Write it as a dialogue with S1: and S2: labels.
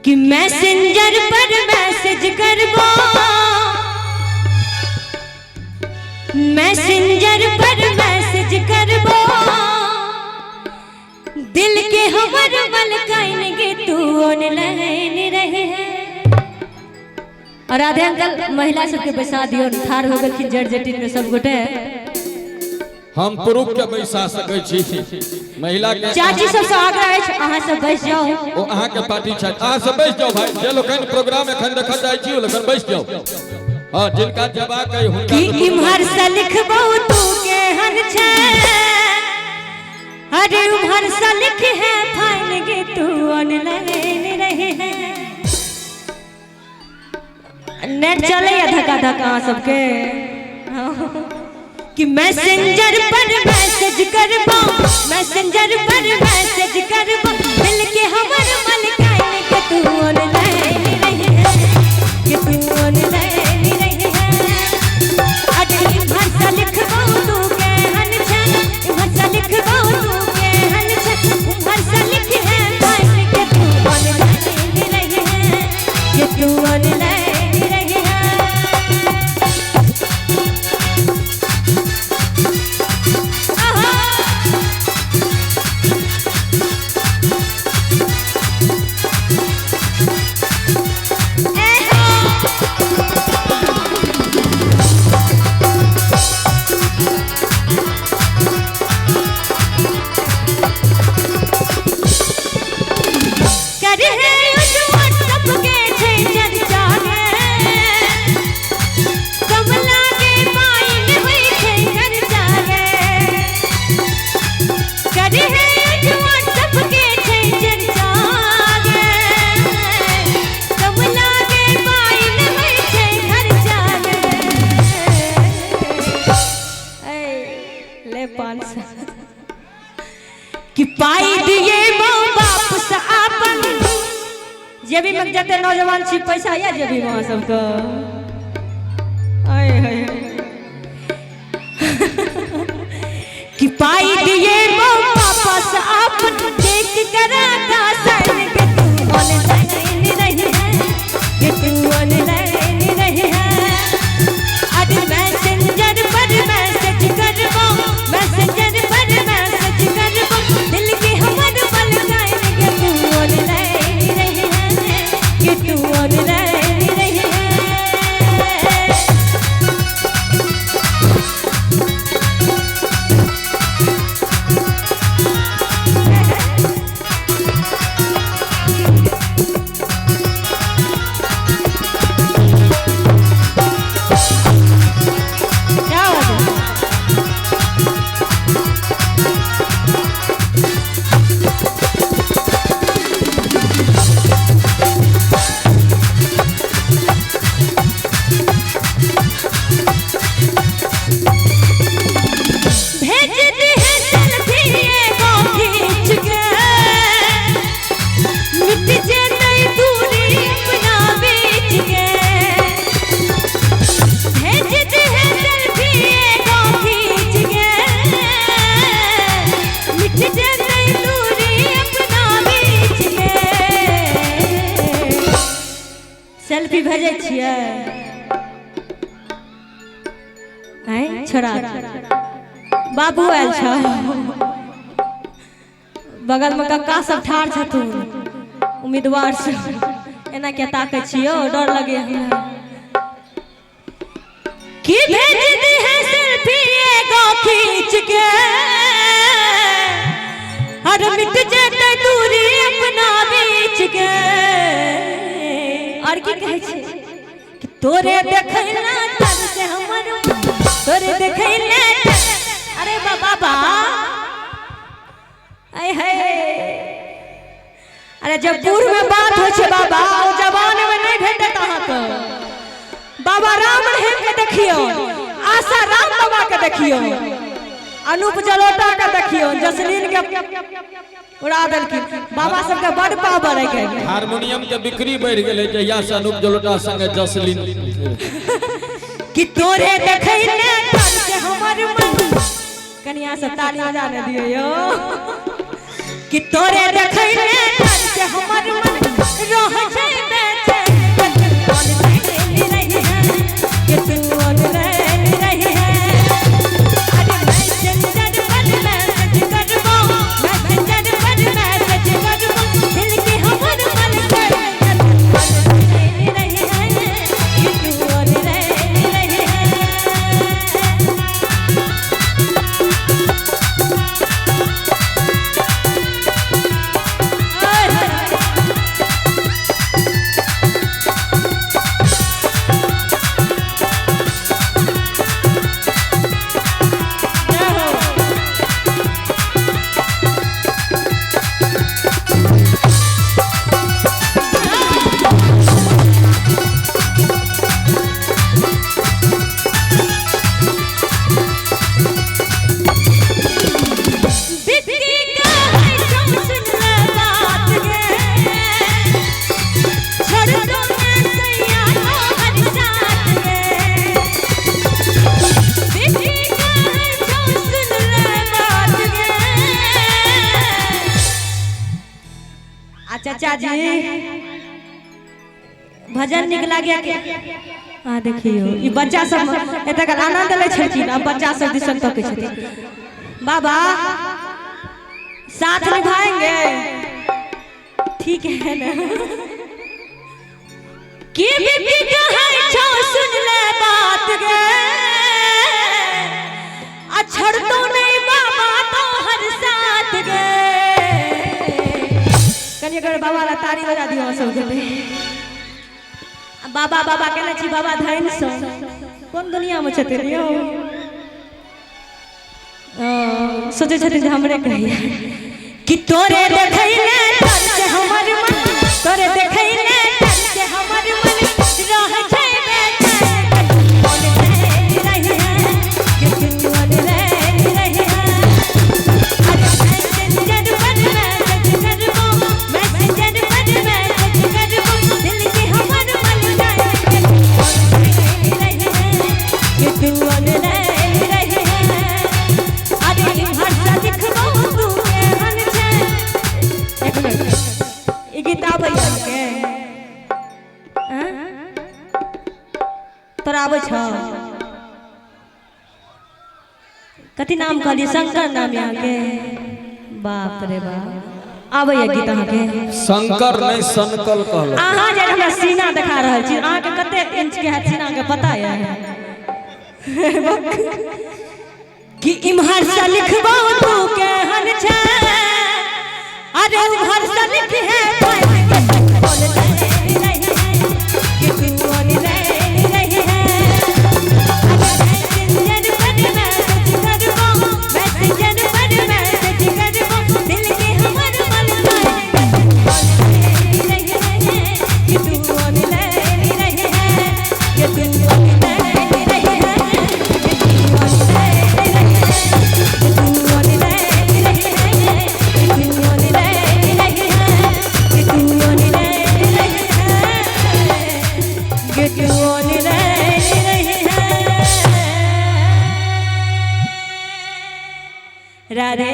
S1: कि मैसेंजर पर मैसेज करबो, मैसेंजर पर मैसेज करबो, दिल के हमर मलकाइन गे तू ऑनलाइन रहे है। और राधे अंकल महिला सबके बैसा दियो, ठाड़ हो गेलखिन जट जटिन में सब गोटे।
S2: हम पुरुष के बैसा सकै छी, महिला के।
S1: चाची सबसे आग्रह अछि अहाँ सब बैस जाओ।
S2: ओ अहाँ के पार्टी छथि, अहाँ सब बैस जाओ भाई। जे लोकनि प्रोग्राम एखन देखल जाइ छी ओ लोकनि बैस जाओ। हाँ, जिनका जेबाक अइ हुनका।
S1: कि इम्हर से लिखबौ तू केहन छै, अरे उम्हर से लिख है फाइन गे तू ऑनलाइन रहे है। नेट चलैया धक्का धक्का अहाँ सबके। कि मैसेंजर पर मैसेज करबो, मैसेंजर पर मैसेज करबो, दिल के हमर मलकाइन के तू ऑनलाइन रहे है, के तू ऑनलाइन रहे है। अरे इम्हर से लिखबो तू केहन छै, इम्हर से लिखबो तू केहन छै, उम्हर से लिख है फाइन के तू ऑनलाइन रहे है, के तू ऑनलाइन रहे है। आहा एहो करे है उस व्हाट्सएप के छै चर्चा गे, कमला के पाई में होई छै खर्चा गे। करे है उस व्हाट्सएप के छै चर्चा गे, कमला के पाई में होई छै खर्चा गे। ऐ ले 500 कि पाई दिए माँ बाप से आपन। जेबी में जते नौजवान छी पैसा या जेबी में अहाँ सबके। आय हाय कि पाई दिए माँ बाप से आपन, देख करा का साइन के तू ऑनलाइन रहे है, के तू ऑनलाइन रहे है। अरे मैसेंजर पर मैसेज करबो, मैसेंजर पर मैसेज करबो, दिल के हमर मलकाइन के तू ऑनलाइन रहे है, के तू ऑनलाइन रहे है। क्या बात है? भेज दे है सेल्फी एगो खींच के, मिट जेतै दूरी अपना बीच के। भेज दे है सेल्फी एगो खींच के, मिट जेतै दूरी अपना बीच के। सेल्फी भेजै छियै आँय छोड़ा बाबू आयल छ, बगल में कक्का सब ठाढ़ छथुन उम्मीदवार सब, एना क्या ताकै छियौ, डर लगे हमरा। कि भेज दे है सेल्फी एगो खींच के, अरे मिट जेतै दूरी अपना बीच के। और की कहै छै कि तोरे देखै ला तर से हमर, तोरे देखै ला तर। अरे बाबा ऐ है, अरे जब बूढ़ में बात होइ छै बाबा, ओ जवान में नहीं भेटत अहाँके। बाबा राम रहीम के देखियौ, आशा राम बाबा के देखियौ, अनूप जलोटा के देखियौ, जसलीन के उड़ा देलखिन। बाबा सबके बड पावर है के।
S2: हारमोनियम के बिक्री बढ़ि गेलै जहिया से अनूप जलोटा संगे जसलीन।
S1: कि तोरे देखै ले तर से हमर मन, कनिया सब ताली बजा ने दियो यो। कि तोरे देखै ले तर से हमर मन रह छै। आ चाचा जी भजन निक लाग्या के आ देखियो ई बच्चा सब एतक आनंद लै छलखिन, अब बच्चा सब दिसन तकै छथिन। बाबा साथ निभाएंगे, ठीक है ना? की बीबी कहै छौ सुन ले बात गे, आ छोड़तो नहीं बाबा तो हर साथ गे। कनिए अगर बाबा ला ताली बजा दियो सब गोटे। बाबा बाबा केने छी बाबा धन सो कोन दुनिया में छथिन यौ? सोचे छथिन जे हमरे कहिया कि तोरे देखैले तर से हमर मन, तोरे देखैले तर से हमर मन रह छै बेचैन। कोन रही है कि तू ऑनलाइन रही है। अरे मैसेंजर पर मैसेज करबो, मैसेंजर पर मैसेज करबो, दिल के हमर मन जाए। कौन रही है कि तू ऑनलाइन रही है। अरे इम्हर से लिखबो तू केहन छै। एक मिनट, ई गीत आबै अहाँके? तोरा आबै छौ? कथी नाम कहलियै? शंकर नाम अहाँके? बाप रे बाप, आबैया गीत अहाँके?
S2: शंकर नहीं सनकल कहलक।
S1: अहाँ जे हमरा सीना देखा रहल छी, अहाँके कते इंच के है सीना के पता है? कि इम्हर से लिखबो तू केहन छै, अरे उम्हर से लिख है बोल रही है कि तू ऑनलाइन रही है। अरे मैसेंजर पर मैसेज करबो, मैसेंजर पर मैसेज करबो, दिल के हमर मन जाए। रही है कि तू ऑनलाइन रही है, कि तू ऑनलाइन रही है, कि तू ऑनलाइन रही है, कि तू ऑनलाइन रही है, कि तू ऑनलाइन रही है, कि तू ऑनलाइन रही है, कि तू ऑनलाइन रही है। राधे।